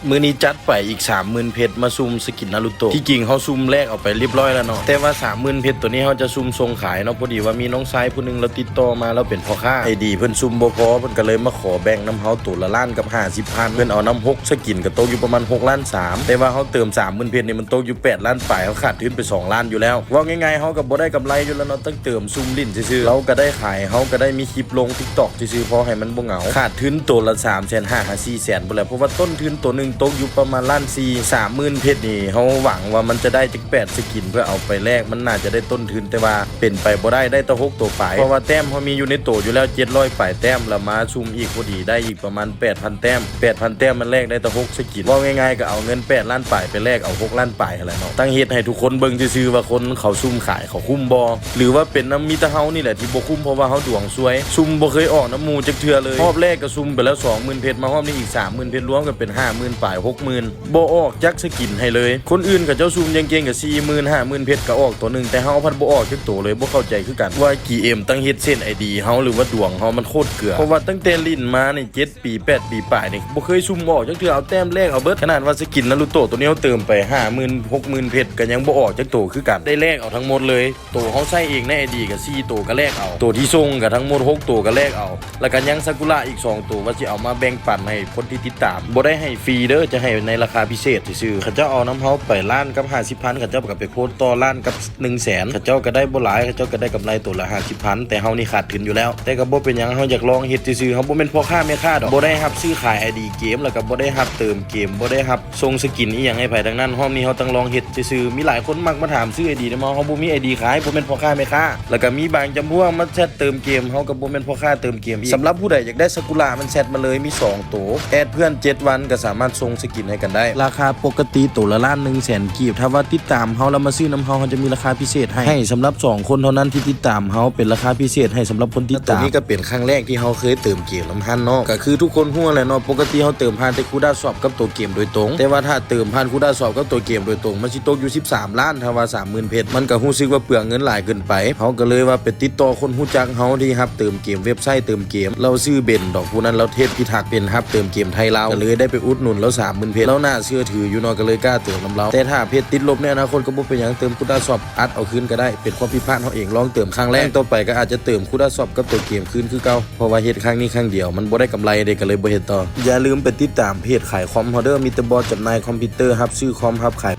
ມື້ນີ້ຈັດໄປອີກສາມໝື່ນເພັດ ມາສຸ່ມສະກິນນາຣູໂຕະ. ທີ່ຈິງເຮົາສຸ່ມແລກເອົາໄປລຽບຮ້ອຍແລ້ວເນາະ, ແຕ່ວ່າສາມໝື່ນເພັດໂຕນີ້ເຮົາຈະສຸ່ມສົ່ງຂາຍເນາະ. ພໍດີວ່າມີນ້ອງຊາຍຜູ້ໜຶ່ງລາວຕິດຕໍ່ມາ, ລາວເປັນພໍ່ຄ້າ ໄອດີ ເພິ່ນສຸ່ມບໍ່ພໍ ເພິ່ນກໍເລີຍມາຂໍແບ່ງນຳເຮົາໂຕລະລ້ານກັບຫ້າສິບພັນ. ເພິ່ນເອົານຳຫົກສະກິນ ກໍຕົກຢູ່ປະມານຫົກລ້ານສາມ, ແຕ່ວ່າເຮົາເຕີມສາມໝື່ນເພັດນີ້ ມັນຕົກຢູ່ແປດລ້ານປາຍ, ເຮົາຂາດທຶນໄປສອງລ້ານຢູ່ແລ້ວ. ເວົ້າງ່າຍໆ ເຮົາກໍບໍ່ໄດ້ກຳໄລຢູ່ແລ້ວເນາະ, ຕັ້ງເຕີມສຸ່ມຫຼິ້ນຊື່ໆ. ເຮົາກໍໄດ້ຂາຍ, ເຮົາກໍໄດ້ມີຄລິບລົງຕິກຕັອກຊື່ໆ ພໍໃຫ້ມັນບໍ່ເຫງົາ. ຂາດທຶນໂຕລະສາມແສນຫ້າຫາສີ່ແສນພຸ້ນແຫຼະ, ເພາະວ່າຕົ້ນທຶນໂຕໜຶ່ງຕົກຢູ່ປະມານລ້ານສີ່. ສາມໝື່ນເພັດນີ້ ເຮົາຫວັງວ່າມັນຈະໄດ້ຈັກແປດສະກິນ ເພື່ອເອົາໄປແລກ, ມັນໜ້າຈະໄດ້ຕົ້ນທຶນ, ແຕ່ວ່າເປັນໄປບໍ່ໄດ້, ໄດ້ແຕ່ຫົກໂຕປາຍ. ເພາະວ່າແຕ້ມເຮົາມີຢູ່ໃນໂຕຢູ່ແລ້ວເຈັດຮ້ອຍປາຍແຕ້ມ, ລະມາສຸ່ມອີກ ພໍດີໄດ້ອີກປະມານແປດພັນແຕ້ມ. ແປດພັນແຕ້ມມັນແລກໄດ້ແຕ່ຫົກສະກິນ. ເວົ້າງ່າຍໆ ກໍເອົາເງິນແປດລ້ານປາຍໄປແລກເອົາຫົກລ້ານປາຍຫັ້ນແຫຼະເນາະ. ຕັ້ງເຮັດໃຫ້ທຸກຄົນເບິ່ງຊື່ໆ ວ່າຄົນເຂົາສຸ່ມຂາຍເຂົາຄຸ້ມບໍ່ ຫຼືວ່າເປັນນຳມີແຕ່ເຮົານີ້ແຫຼະທີ່ບໍ່ຄຸ້ມ ເພາະວ່າເຮົາດວງຊວຍ, ສຸ່ມບໍ່ເຄີຍອອກນຳໝູ່ຈັກເທື່ອເລີຍ. ຮອບແລກກໍສຸ່ມໄປແລ້ວສອງໝື່ນເພັດ, ມາຮອບນີ້ອີກສາມໝື່ນເພັດ, ລວມກັນເປັນຫ້າໝື່ນປາຍ ຫົກໝື່ນ ບໍ່ອອກຈັກສະກິນໃຫ້ເລີຍ. ຄົນອື່ນເຂົາເຈົ້າສຸ່ມເກັ່ງໆ ກໍສີ່ໝື່ນ ຫ້າໝື່ນເພັດກໍອອກໂຕໜຶ່ງ, ແຕ່ເຮົາພັດບໍ່ອອກຈັກໂຕເລີຍ. ບໍ່ເຂົ້າໃຈຄືກັນວ່າ ຈີເອັມ ຕັ້ງເຮັດເສັ້ນໄອດີເຮົາ ຫຼືວ່າດວງເຮົາມັນໂຄດເກືອ, ເພາະວ່າຕັ້ງແຕ່ຫຼິ້ນມານີ້ເຈັດປີແປດປີປາຍນີ້ ບໍ່ເຄີຍສຸ່ມອອກຈັກເທື່ອ, ເອົາແຕ້ມແລກເອົາເບິດ. ຂະໜາດວ່າສະກິນນາຣູໂຕະໂຕນີ້ ເຮົາເຕີມໄປຫ້າໝື່ນ ຫົກໝື່ນເພັດ ກໍຍັງບໍ່ອອກຈັກໂຕຄືກັນ, ໄດ້ແລກເອົາທັງໝົດເລີຍ. ໂຕເຮົາໃຊ້ເອງໃນໄອດີກໍສີ່ໂຕກໍແລກເອົາ, ໂຕທີ່ສົ່ງກໍທັງໝົດຫົກໂຕກໍແລກເອົາ, ແລ້ວກໍຍັງຊາກຸຣະອີກສອງໂຕ ວ່າຊິເອົາມາແບ່ງປັນໃຫ້ຄົນທີ່ຕິດຕາມ. ບໍ່ໄດ້ໃຫ້ຟຣີເດີ້, ຈະໃຫ້ໃນລາຄາພິເສດຊື່ໆ. ເຂົາເຈົ້າເອົານຳເຮົາໄປລ້ານກັບຫ້າສິບພັນ, ເຂົາເຈົ້າກໍໄປໂພສຕໍ່ລ້ານກັບໜຶ່ງແສນ, ເຂົາເຈົ້າກໍໄດ້ບໍ່ຫຼາຍ, ເຂົາເຈົ້າກໍໄດ້ກຳໄລໂຕລະຫ້າສິບພັນ, ແຕ່ເຮົານີ້ຂາດທຶນຢູ່ແລ້ວ. ແຕ່ກໍບໍ່ເປັນຫຍັງ, ເຮົາຢາກລອງເຮັດຊື່ໆ. ເຮົາບໍ່ແມ່ນພໍ່ຄ້າແມ່ຄ້າດອກ, ບໍ່ໄດ້ຮັບຊື້ຂາຍໄອດີເກມ, ແລ້ວກໍບໍ່ໄດ້ຮັບເຕີມເກມ, ບໍ່ໄດ້ຮັບ ສົ່ງສະກິນອີ່ຫຍັງໃຫ້ໃຜທັງນັ້ນ. ຮອບນີ້ເຮົາຕ້ອງລອງເຮັດຊື່ໆ. ມີຫຼາຍຄົນມັກມາຖາມຊື້ໄອດີນຳເຮົາ, ເຮົາບໍ່ມີໄອດີຂາຍ, ບໍ່ແມ່ນພໍ່ຄ້າແມ່ຄ້າ. ແລ້ວກໍມີບາງຈຳພວກມາແຊັດເຕີມເກມ, ເຮົາກໍບໍ່ແມ່ນພໍ່ຄ້າເຕີມເກມອີກ. ສຳລັບຜູ້ໃດຢາກໄດ້ຊາກຸຣະ ມັນແຊັດມາເລີຍ, ມີສອງໂຕ, ແອັດເພື່ອນເຈັດວັນກໍສາມາດສົ່ງສະກິນໃຫ້ກັນໄດ້. ລາຄາປົກກະຕິໂຕລະລ້ານໜຶ່ງແສນກີບ. ຖ້າວ່າຕິດຕາມເຮົາແລ້ວມາຊື້ນຳເຮົາ, ເຮົາຈະມີລາຄາພິເສດໃຫ້, ໃຫ້ສຳລັບສອງຄົນເທົ່ານັ້ນທີ່ຕິດຕາມເຮົາ, ເປັນລາຄາພິເສດໃຫ້ສຳລັບຄົນຕິດຕາມ. ໂຕນີ້ກໍເປັນຄັ້ງແລກທີ່ເຮົາເຄີຍເຕີມເກມນຳຫັ້ນເນາະ, ກໍຄືທຸກຄົນຮູ້ແຫຼະເນາະ, ປົກກະຕິເຮົາເຕີມຜ່ານແຕ່ຄູດາຊອບກັບໂຕ ເກມໂດຍຕົງ, ແຕ່ວ່າຖ້າເຕີມຜ່ານຄູດາຊອບກັບໂຕເກມໂດຍຕົງ ມັນຊິຕົກຢູ່ສິບສາມລ້ານ, ຖ້າວ່າສາມໝື່ນເພັດ ມັນກໍຮູ້ສຶກວ່າເປືອງເງິນຫຼາຍເກີນໄປ. ເຮົາກໍເລີຍວ່າໄປຕິດຕໍ່ຄົນຮູ້ຈັກເຮົາທີ່ຮັບເຕີມເກມ ເວັບໄຊເຕີມເກມ, ລາວຊື່ເບັນດອກ, ຜູ້ນັ້ນລາວເທບພິທັກ ເປັນຮັບເຕີມເກມໄທລາວ, ກໍເລີຍໄດ້ໄປອຸດໜູນລາວສາມໝື່ນເພັດ, ລາວໜ້າເຊື່ອຖືຢູ່ເນາະ, ກໍເລີຍກ້າເຕີມນຳລາວ. ແຕ່ຖ້າເພັດຕິດລົບໃນອະນາຄົດກໍບໍ່ເປັນຫຍັງ, ເຕີມຄູດາຊອບອັດເອົາຄືນກໍໄດ້, ເປັນຄວາມຜິດພາດເຮົາເອງ. ລອງເຕີມຄັ້ງແລກ, ຄັ້ງຕໍ່ໄປກໍອາດຈະເຕີມຄູດາຊອບກັບໂຕເກມຄືນຄືເກົ່າ, ເພາະວ່າເຮັດຄັ້ງນີ້ຄັ້ງດຽວ ມັນບໍ່ໄດ້ກຳໄລເດ້, ກໍເລີຍບໍ່ເຮັດຕໍ່. ຢ່າລືມໄປຕິດຕາມເພຈຂາຍຄອມເຮົາເດີ້, ມີແຕ່ບໍ່ຈຳໜ່າຍຄອມພິວເຕີ, ຮັບຊື້ຄອມ, ຮັບຂາຍ